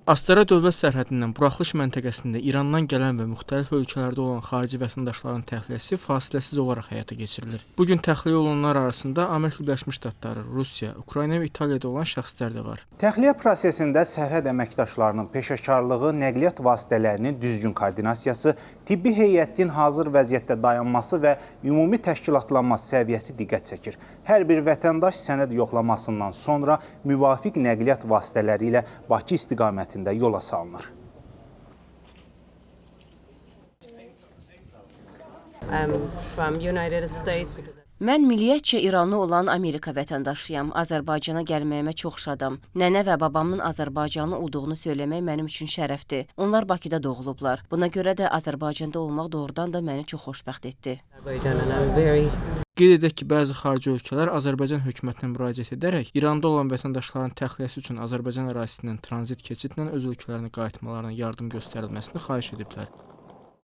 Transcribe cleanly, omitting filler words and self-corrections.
Astara dövlət sərhədindən buraxılış məntəqəsində İrandan gələn və müxtəlif ölkələrdə olan xarici vətəndaşların təxliyəsi fasiləsiz olaraq həyata keçirilir. Bu gün təxliyə olunanlar arasında Amerika Birləşmiş Ştatları, Rusiya, Ukrayna və İtaliyada olan şəxslər də var. Təxliyə prosesində sərhəd əməkdaşlarının peşəkarlığı, nəqliyyat vasitələrinin düzgün koordinasiyası, tibbi heyətin hazır vəziyyətdə dayanması və ümumi təşkilatlanma səviyyəsi diqqət çəkir. Hər bir vətəndaş sənəd yoxlamasından sonra müvafiq nəqliyyat vasitələri ilə Bakı istiqamətində yola salınır. I'm from United States because Mən milliyyətcə İranlı olan Amerika vətəndaşıyam. Azərbaycana gəlməyimə çox şadam. Nənə və babamın Azərbaycanlı olduğunu söyləmək mənim üçün şərəfdir. Onlar Bakıda doğulublar. Buna görə də Azərbaycanda olmaq doğrudan da məni çox xoşbəxt etdi. Azerbaijan, and I'm very Qeyd edək ki, bəzi xarici ölkələr Azərbaycan hökumətinə müraciət edərək İranda olan vətəndaşların təxliyəsi üçün Azərbaycan ərazisindən tranzit keçidlə öz ölkələrinə qayıtmalarına yardım göstərilməsini xahiş ediblər.